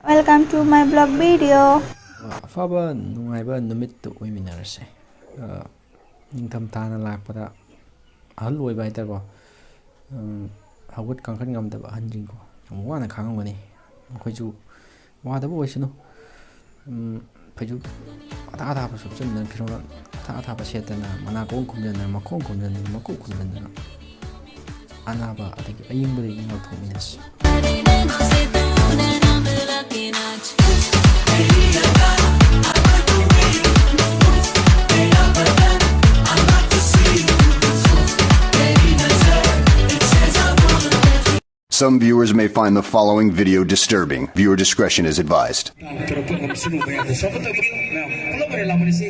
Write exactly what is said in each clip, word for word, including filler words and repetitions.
Welcome to my vlog video. ꯑꯐꯕ ꯅꯨꯡꯉꯥꯏꯕ ꯅꯨꯃꯤꯠꯇ ꯑꯣꯏꯃꯤꯟꯅꯔꯁꯦ꯫ ꯑ, ꯅꯤꯡꯊꯝꯊꯥꯅ ꯂꯥꯛꯄꯗ ꯑꯍꯜ ꯑꯣꯏꯕ ꯍꯥꯏꯇꯥꯔꯦꯀꯣ, ꯎꯝ, ꯍꯧꯒꯠ ꯀꯥꯡꯈꯠ ꯉꯝꯗꯕ ꯑꯍꯟꯁꯤꯡꯀꯣ, ꯌꯥꯝ ꯋꯥꯅ ꯈꯥꯡꯉꯝꯒꯅꯤ꯫ ꯃꯈꯣꯏꯁꯨ ꯋꯥꯗꯕ ꯑꯣꯏꯁꯅꯨ꯫ ꯎꯝ, ꯐꯩꯖꯨꯞ ꯑꯊꯥ ꯑꯊꯥꯕ ꯁꯨꯞꯆꯟꯗꯅ, ꯐꯤꯔꯣꯜ ꯑꯊꯥ ꯑꯊꯥꯕ ꯁꯦꯠꯇꯅ, ꯃꯅꯥꯀꯣꯡ ꯈꯨꯝꯖꯟꯗꯅ, ꯃꯈꯣꯡ ꯈꯨꯝꯖꯟꯗꯅ, ꯃꯀꯣꯛ ꯈꯨꯝꯖꯟꯗꯅ, ꯑꯅꯥꯕ ꯑꯗꯒꯤ ꯑꯏꯪꯕꯗꯒꯤ ꯉꯥꯛꯊꯣꯛꯃꯤꯟꯅꯁꯤ꯫ Some viewers may find the following video disturbing. Viewer discretion is advised. ꯇꯧꯔꯛꯄ ꯉꯝꯁꯅꯨ ꯃꯌꯥꯝꯗ support ꯇꯧꯕꯤꯌꯨ꯫ ꯃꯌꯥꯝ ꯄꯨꯂꯞ ꯑꯣꯏꯅ ꯂꯥꯎꯃꯤꯟꯅꯁꯤ꯫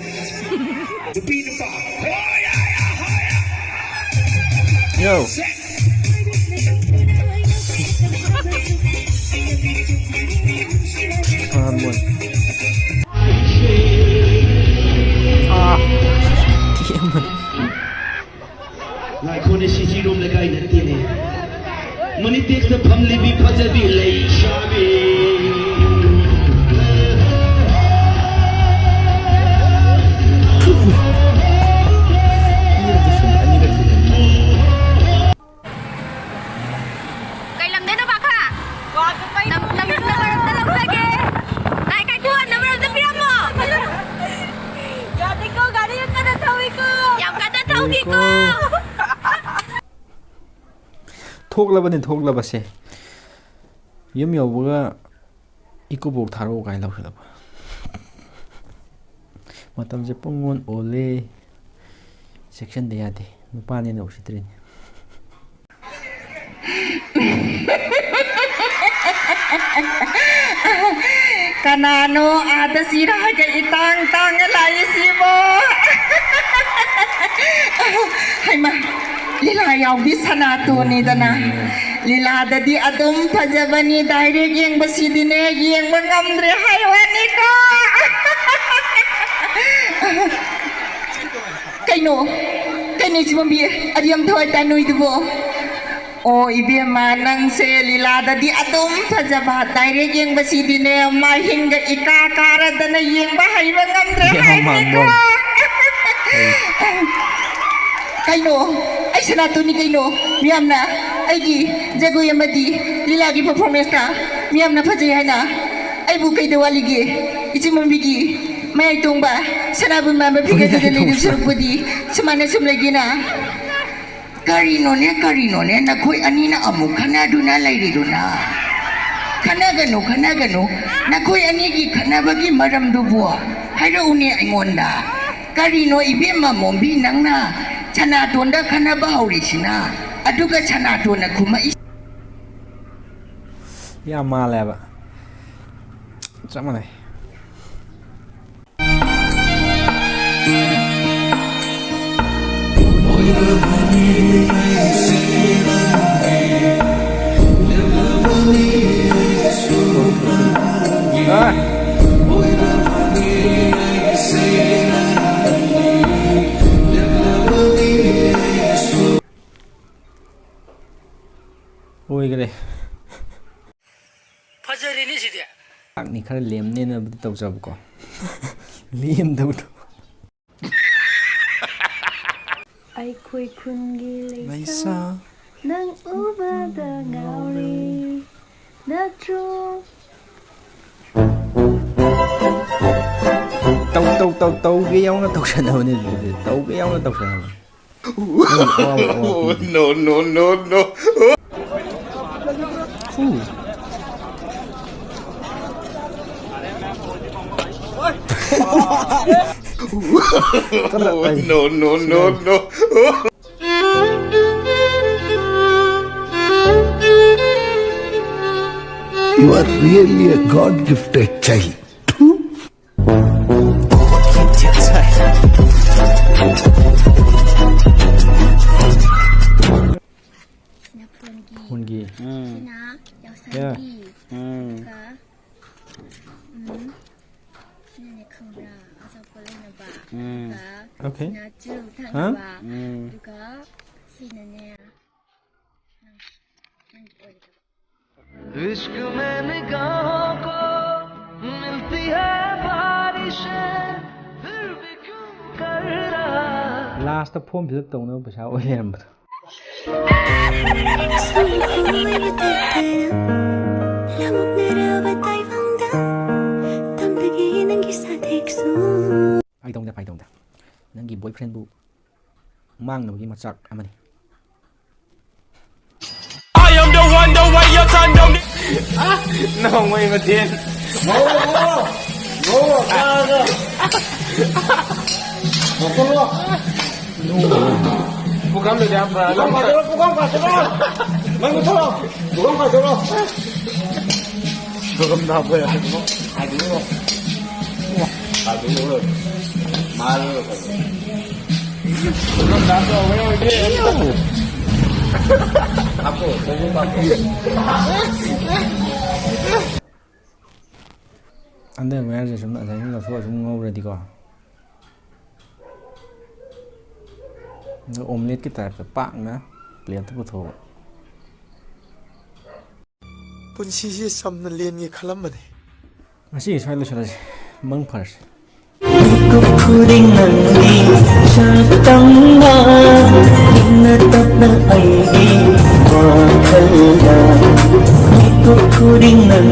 ꯅꯨꯄꯤ ꯅꯨꯄꯥ꯫ ꯍꯣꯌꯥ ꯌꯥ ꯍꯣꯌꯥ꯫ Yo. Ah, boy. Ah. ꯉꯥꯏꯈꯣꯅꯦ, ꯁꯤ ꯆꯤꯔꯣꯝ ꯂꯩꯀꯥꯏ ꯅꯠꯇꯦꯅꯦ꯫ ꯃꯅꯤꯇꯦꯛꯁꯇ ꯐꯝꯂꯤꯕꯤ ꯐꯖꯕꯤ ꯂꯩꯁꯥꯕꯤ꯫ ꯀꯩ ꯂꯝꯗꯩꯅꯣ, ꯄꯥꯈꯥ? ꯅꯝ-, ꯅꯝ-, ꯅꯝꯕꯔ ꯑꯝꯇ ꯂꯧꯖꯒꯦ꯫ ꯉꯥꯏ, ꯀꯥꯏꯊꯣꯛꯑꯣ, ꯅꯝꯕꯔ ꯑꯝꯇ ꯄꯤꯔꯝꯃꯣ꯫ ꯌꯥꯗꯦꯀꯣ, ꯒꯥꯔꯤ ꯌꯥꯝ ꯀꯟꯅ ꯊꯧꯏꯀꯣ꯫ ꯌꯥꯝ ꯀꯟꯅ ꯊꯧꯈꯤꯀꯣ꯫ ꯊꯣꯛꯂꯕꯅꯤ, ꯊꯣꯛꯂꯕꯁꯦ꯫ ꯌꯨꯝ ꯌꯧꯕꯒ "ꯏꯀꯣꯕꯣꯛ ꯊꯥꯔꯛꯑꯣ" ꯀꯥꯏꯅ ꯂꯧꯁꯤꯜꯂꯛꯄ꯫ ꯃꯇꯝꯁꯦ ꯄꯨꯡ ꯑꯣꯟ ꯑꯣꯜꯂꯦ꯫ ꯆꯦꯛꯁꯤꯟꯗ ꯌꯥꯗꯦ꯫ ꯅꯨꯄꯥꯅꯤꯅ ꯎꯁꯤꯠꯇ꯭ꯔꯤꯅꯤ꯫ ꯀꯅꯥꯅꯣ ꯑꯥꯗ ꯆꯤꯔꯥꯒ ꯏꯇꯥꯡ ꯇꯥꯡꯉ ꯂꯥꯛꯏꯁꯤꯕꯣ? ꯍꯩꯃꯥ, ꯂꯤꯂꯥ ꯌꯥꯎꯕꯤ ꯁꯅꯥꯇꯣꯟꯅꯤꯗꯅ꯫ ꯂꯤꯂꯥꯗꯗꯤ ꯑꯗꯨꯝ ꯐꯖꯕꯅꯤ, direct ꯌꯦꯡꯕꯁꯤꯗꯤꯅꯦ, ꯌꯦꯡꯕ ꯉꯝꯗ꯭ꯔꯦ ꯍꯥꯏ ꯋꯥꯅꯤꯀꯣ꯫ ꯀꯩꯅꯣ? ꯀꯩꯅꯣ ꯏꯆꯦ ꯄꯣꯝꯕꯤ? ꯑꯗꯨ ꯌꯥꯝ ꯊꯋꯥꯏ ꯇꯥꯏ ꯅꯣꯏꯗꯨꯕꯣ? ꯑꯣ ꯏꯕꯦꯝꯃ, ꯅꯪꯁꯦ ꯂꯤꯂꯥꯗꯗꯤ ꯑꯗꯨꯝ ꯐꯖꯕ, ꯗꯥꯏꯔꯦꯛ ꯌꯦꯡꯕꯁꯤꯗꯤꯅꯦ ꯃꯥꯏꯍꯤꯡꯒ ꯏꯀꯥ ꯀꯥꯔꯗꯅ ꯌꯦꯡꯕ ꯍꯩꯕ ꯉꯝꯗ꯭ꯔꯦ ꯌꯥꯝ ꯍꯥꯏꯕꯅꯤꯀꯣ꯫ ꯃꯥꯡꯕ꯫ ꯀꯩꯅꯣ, ꯑꯩ ꯁꯅꯥꯇꯣꯟꯅꯤ ꯀꯩꯅꯣ꯫ ꯃꯤꯌꯥꯝꯅ ꯑꯩꯒꯤ ꯖꯒꯣꯏ ꯑꯃꯗꯤ ꯂꯤꯂꯥꯒꯤ ꯄꯔꯐꯣꯔꯃꯦꯟꯁꯇ ꯃꯤꯌꯥꯝꯅ ꯐꯖꯩ ꯍꯥꯏꯅ ꯑꯩꯕꯨ ꯀꯩꯗ ꯋꯥꯠꯂꯤꯒꯦ? ꯏꯆꯤꯟ ꯃꯣꯝꯕꯤꯒꯤ ꯃꯌꯥꯏ ꯇꯣꯡꯕ ꯁꯅꯥꯕꯨꯟ ꯃꯥꯟꯕ ꯐꯤꯒꯔꯗꯨꯗ ꯂꯩꯗꯨ ꯁꯔꯨꯛꯄꯨꯗꯤ ꯁꯨꯃꯥꯏꯅ ꯁꯨꯝ ꯂꯩꯒꯦꯅ꯫ ꯀꯔꯤꯅꯣꯅꯦ, ꯀꯔꯤꯅꯣꯅꯦ, ꯅꯈꯣꯏ ꯑꯅꯤꯅ ꯑꯃꯨꯛ ꯈꯟꯅꯗꯨꯅ ꯂꯩꯔꯤꯗꯨꯅ? ꯈꯟꯅꯒꯅꯨ, ꯈꯟꯅꯒꯅꯨ꯫ ꯅꯈꯣꯏ ꯑꯅꯤꯒꯤ ꯈꯠꯅꯕꯒꯤ ꯃꯔꯝꯗꯨꯕꯨ ꯍꯥꯏꯔꯛꯎꯅꯦ ꯑꯩꯉꯣꯟꯗ꯫ ꯀꯔꯤꯅꯣ ꯏꯕꯦꯝꯃ ꯃꯣꯝꯕꯤ, ꯅꯪꯅ ꯁꯅꯥꯇꯣꯟꯗ ꯈꯟꯅꯕ ꯍꯧꯔꯤꯁꯤꯅ? ꯑꯗꯨꯒ ꯁꯅꯥꯇꯣꯟꯅ ꯈꯨꯝꯃꯛꯏ꯫ ꯌꯥꯝ ꯃꯥꯜꯂꯦꯕ꯫ ꯆꯞ ꯃꯥꯟꯅꯩ꯫ ꯑꯣꯏꯈꯔꯦ꯫ ꯐꯖꯔꯦꯅꯦ ꯁꯤꯗꯤ꯫ ꯆꯥꯛꯅꯤ ꯈꯔ ꯂꯦꯝꯅꯦꯅꯕꯨꯗꯤ ꯇꯧꯖꯕꯀꯣ꯫ ꯂꯦꯝꯗꯕꯗꯣ꯫ ꯑꯩꯈꯣꯏ ꯈꯨꯟꯒꯤ ꯂꯩꯁꯥ꯫ ꯂꯩꯁꯥ꯫ ꯅꯪ ꯎꯕꯗ ꯉꯥꯎꯔꯦ꯫ ꯅꯠꯇ꯭ꯔꯣ? ꯇꯧ, ꯇꯧ, ꯇꯧ, ꯇꯧꯒꯦ ꯌꯥꯎꯅ ꯇꯧꯁꯟꯅꯕꯅꯦ ꯑꯗꯨꯗꯤ꯫ ꯇꯧꯒꯦ ꯌꯥꯎꯅ ꯇꯧꯁꯟꯅꯕꯅꯦ꯫ ꯅꯪꯒꯤ ꯑꯋꯥꯕ ꯑꯋꯥꯕ ꯄꯤꯕ꯫ No, no, no, no. No, no, no, no. You are really a God-gifted child. ꯐꯣꯟꯒꯤ꯫ ꯎꯝ꯫ ꯁꯤꯅ ꯌꯥꯎꯁꯪꯒꯤ꯫ ꯎꯝ꯫ ꯑꯗꯨꯒ, ꯎꯝ, ꯁꯤꯅꯅꯦ ꯈꯪꯕ꯭ꯔꯥ? ꯑꯆꯥꯄꯣꯠ ꯂꯩꯅꯕ꯫ ꯎꯝ꯫ ꯑꯗꯨꯒ, ꯑꯣꯀꯦ꯫ ꯁꯤꯅ ꯆꯤꯜ ꯍꯥ? ꯊꯛꯅꯕ꯫ ꯎꯝ꯫ ꯑꯗꯨꯒ ꯁꯤꯅꯅꯦ इश्क में निगाहों को मिलती है बारिशें, फिर भी क्यों कर रहा. Last form fill up ꯇꯧꯅꯕ ꯄꯩꯁꯥ ꯑꯣꯏ ꯂꯩꯔꯝꯕꯗꯣ. ꯂꯧꯅꯔꯕ ꯇꯥꯏꯕꯪꯗ ꯇꯝꯂꯒꯦ ꯅꯪꯒꯤ ꯁꯥꯊꯦꯛꯁꯨ. ꯐꯥꯒꯤ ꯇꯧꯅꯤꯗ, ꯐꯥꯒꯤ ꯇꯧꯅꯤꯗ. ꯅꯪꯒꯤ boyfriendꯕꯨ ꯃꯥꯡꯅꯕꯒꯤ ꯃꯆꯥꯛ ꯑꯃꯅꯤ. I am the one, the way your son don't. ꯅꯣꯡꯃꯩ ꯃꯊꯦꯜ. ꯄꯨꯈꯝꯗꯨꯗꯤ ꯌꯥꯝ ꯐꯔꯦ. ꯄꯨꯈꯝ ꯀꯥꯏꯗꯣꯔꯣ, ꯄꯨꯈꯝ ꯀꯥꯏꯗꯣꯔꯣ. ꯅꯪ ꯊꯣꯛꯂꯛꯑꯣ. ꯄꯨꯈꯝ ꯀꯥꯏꯗꯣꯔꯣ. ꯄꯨꯈꯝꯗ ꯍꯥꯞꯄ ꯌꯥꯏ. ꯀꯥꯏꯗꯣꯔꯣ. ꯃꯥꯜꯂꯣ. ꯄꯨꯈꯝꯗ ꯍꯥꯞꯄ ꯌꯥꯏ. ꯍꯥꯞꯄꯣ, ꯄꯨꯈꯝ ꯍꯥꯞꯄꯣ. Underwearꯁꯦ ꯁꯨꯝ ꯑꯗꯨꯃꯥꯏꯅ ꯂꯧꯊꯣꯛꯑ ꯁꯨꯝ ꯉꯧꯔꯗꯤꯀꯣ, ꯑꯗꯣ omeletteꯀꯤ typeꯇ ꯄꯥꯛꯅ plateꯇ ꯄꯨꯊꯣꯛꯑꯣ. ꯄꯨꯟꯁꯤꯁꯦ ꯆꯝꯅ ꯂꯦꯟꯒꯦ ꯈꯜꯂꯝꯕꯅꯤ꯫ ꯉꯁꯤꯒꯤ ꯁ꯭ꯋꯥꯏ ꯂꯣꯏꯁꯤꯜꯂꯁꯤ꯫ ꯃꯪ ꯐꯔꯁꯤ꯫ ꯃꯤꯀꯨꯞ ꯈꯨꯗꯤꯡ ꯅꯪꯒꯤ ꯁꯛꯇꯝꯅ ꯏꯪꯅ ꯇꯞꯅ ꯑꯩꯒꯤ ꯋꯥꯈꯜꯗ ꯃꯤꯀꯨꯞ ꯈꯨꯗꯤꯡ ꯅꯪ